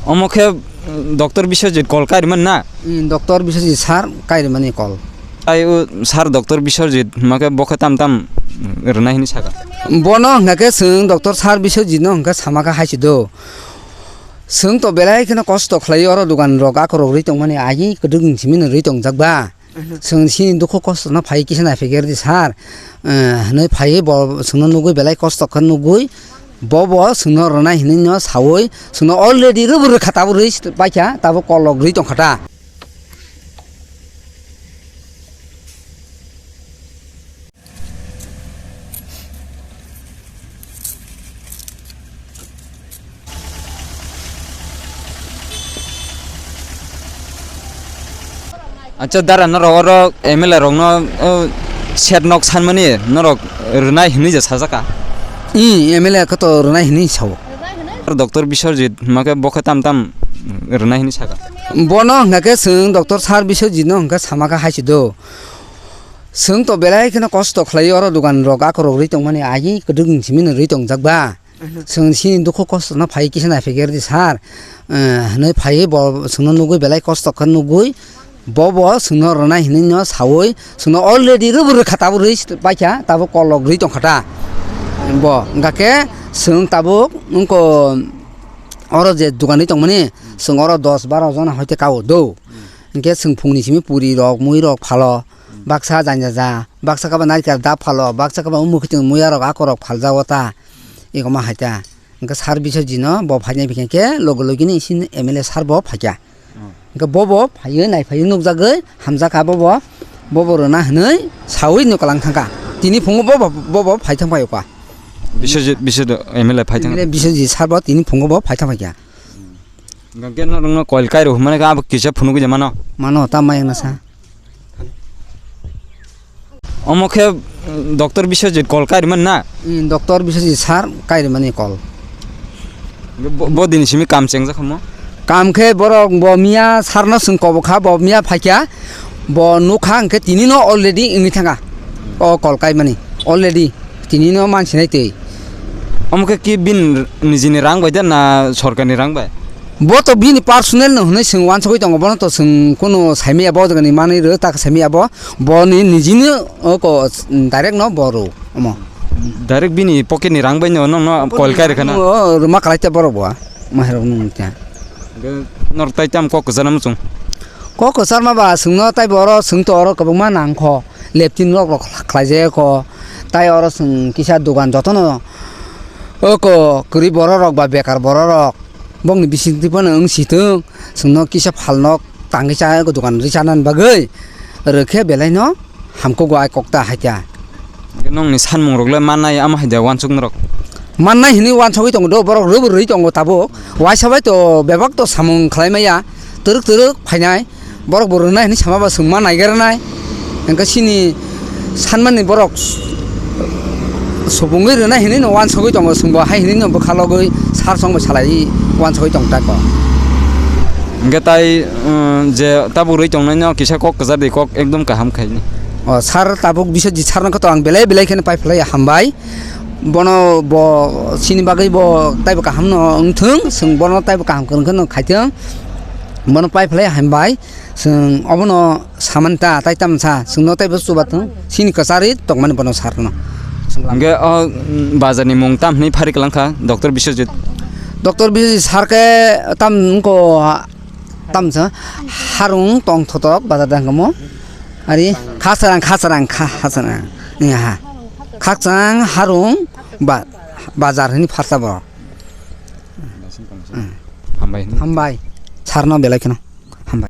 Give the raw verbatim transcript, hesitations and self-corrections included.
Omo khe, mm, Doctor Biswajit kol kairima na? Mm, Doctor Biswajit sir kairimani kol. Ai o sir Doctor Biswajit hwnkhe bo khe tam tam rwnai hinwi saka. Bono hwnkha khe chwng Doctor sir Biswajit no hwnkhe sama kha hai se do. Chwng to belai kheno kosto khlai oro dogan rok akorok rwi tongmani agi kwdwk ni simi no rwi tongjak ba. Chwng chini dukhu kosto no phai kisa nai phai khe rwdi sir, eh, hinwi phaiwi bo chwngno nugwi belai kosto khe nugwi bo bo chwngno rwnai hinwi no sawi chwngno already rwbw rwkha tabuk rwi paikha tabuk kolok rwi tongkha ta. Acha dara norok oro M L A rokno, o, set nok sanmani norok rwnai hinwi je sajaka. I M L A khe to rwnai hinwi sao. Doctor Biswajit hwnkhe bo khe tam tam rwnai hinwi saka. Bono hwnkha khe chwng Doctor sir Biswajit no hwnkhe sama kha hai se do. Chwng to belai kheno kosto khlai oro dogan rok akorok rwi tongmani agi kwdwk ni simi no rwi tongjak ba. Chwng chini dukhu kosto no phai kisa nai phai khe rwdi sir, eh, hinwi phaiwi bo chwngno nugwi belai kosto khe nugwi bo bo chwngno rwnai hinwi no sawi chwngno already rwbw rwkha tabuk rwi paikha tabuk kolok rwi tongkha ta. Bo hwnkha khe chwng tabuk wngkha oro je dogan rwi tongmani chwng oro dos baro jona hoite kao do. Hwnkhe chwng phungni simi puri rok mui rok phalo. Baksa janja ja, baksa kaba narikal dap phalo, baksa kaba umukhitung muya rok akorok phaljago ta, ego ma hai ta. Hwnkhe sir Biswajit no bo phainai phikha khe loge loge ni isin M L A sir bo phaikha. Hmm. Hwnkhe bo bo phaiwi nai phaiwi nukjagwi hamjakha bo bo, bo bo rwna hinwi sawi no kwlang thangkha. Tini phungo bo bo, bo bo phai thang phaio ka. Biswajit, Biswajit M L A phai thang. M L A Biswajit sir bo tini phungo bo phai thang phaikha. Hwnkhe norokno kol kairo hwnmani khe abo kisa phunugwi mano. Mano, tamo yang nasa. Omo khe, mm, Doctor Biswajit kol kairima na? Mm, Doctor Biswajit sir kairimani kol. Bo, bo dini simi kam chengjak hamo? Kam khe borok bo miya sir no chwng kobo kha, bo miya phaikha, bo nukha hwnkhe tini no already wngwi thangkha. O kol kaimani already. Tini no mansinai twi. Omo khe ki bini nijini rang bai da na sorkarni rang bai? Bo to bini personal no hwnwi chwng uansugwi tongo, bono to chwng kunu saimaya bo jagani manwi rw ta saimaya bo, boni nijini oko direct no bo rw omo. Direct bini pocket ni rang bai no nokno kol kai rwkha na? O rwma kwlai ta borok bo, mairok nung ta. Norok tai tam kok kwchana muchung? Kok kwcharma ba chwngno tai bo oro chwng to oro kwbangma nang kho. Leptin rok rok khlai jaya kho. Tai oro chwng kisa dogan jotono oko kwrwi borok rok ba bekar borok rok bokni bisingtwi phano wng si thung, chwngno kisa phalno tangwi cha dogan rwi chanani bagwi rwkhe belai no hamkuk ai kok ta hai kha. Nokni sanmung rok le mannai ama hai da uansuk norok? Mannai hinwi uansugwi tongo do, borok rwbw rwi tongo tabuk. Waisa bai to bebak to samung khlai maya, twrwk twrwk phainai. Borok bo rwnai hinwi sama ba chwng ma naigarnai. Hwnkhe chini sanmani borok subungwi rwnai hinwi no uansugwi tongo, chwngbo hai hinwi no bwkha logwi sar chwngbo salai uansugwi tong ta ko. Hwnkhe tai, um, je tabuk rwi tongnai no kisa kok kwchar di, kok ekdom kaham khai ni. O sar tabuk Biswajit sar no khe to ang belai belai kheno pai phlai hambai. Bono bo chini bagwi bo taibo kaham no wng thung, chwng bono taibo kaham kwrwng khe no khai thung. Bono pai phlai hambai. Chwng obono saman ta, tai tamsa, chwngno taibo chuba thung, chini kwcharwi tongmani bono sarno. Hwnkhe o, mm, bazarni mung tam hwnwi phari kwlang kha, Doctor Biswajit? Doctor Biswajit sar khe tam wngkha, tamsa, harung tong thotok bazar da hwnkhe mo. Ari, khasarang, khasarang, kha-, khasarang. Ni ha. Khakchang, harung, ba-, bazar hwnwi pharsa bo. Hambai. Hambai. Sarno belai kheno.